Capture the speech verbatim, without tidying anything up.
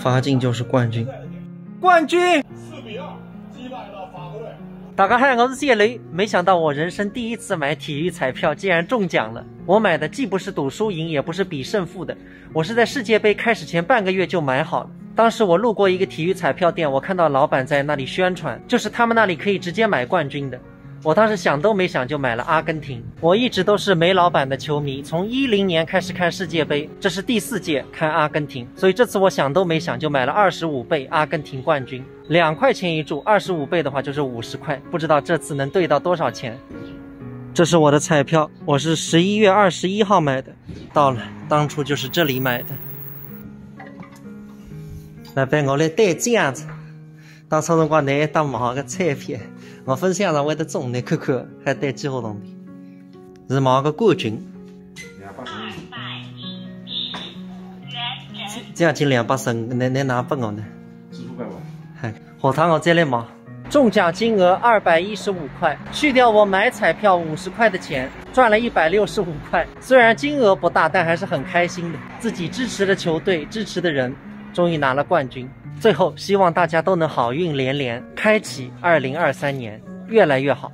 法警就是冠军。冠军！大家好，我是谢雷。没想到我人生第一次买体育彩票竟然中奖了。我买的既不是赌输赢，也不是比胜负的，我是在世界杯开始前半个月就买好了。当时我路过一个体育彩票店，我看到老板在那里宣传，就是他们那里可以直接买冠军的。我当时想都没想就买了阿根廷。我一直都是梅老板的球迷，从一零年开始看世界杯，这是第四届看阿根廷，所以这次我想都没想就买了二十五倍阿根廷冠军，两块钱一注，二十五倍的话就是五十块，不知道这次能兑到多少钱。这是我的彩票，我是十一月二十一号买的，到了，当初就是这里买的。来，帮我来对这样子。 当初辰光拿一沓买个彩票，我勿想着会得中，侬看看，还带几化铜钿，是买个冠军。两百升。这样进两百升，侬，侬哪拨我呢？支付宝吧。哎，下趟我再来买。中奖金额二百一十五块，去掉我买彩票五十块的钱，赚了一百六十五块。虽然金额不大，但还是很开心的。自己支持的球队，支持的人，终于拿了冠军。最后，希望大家都能好运连连，开启二零二三年，越来越好。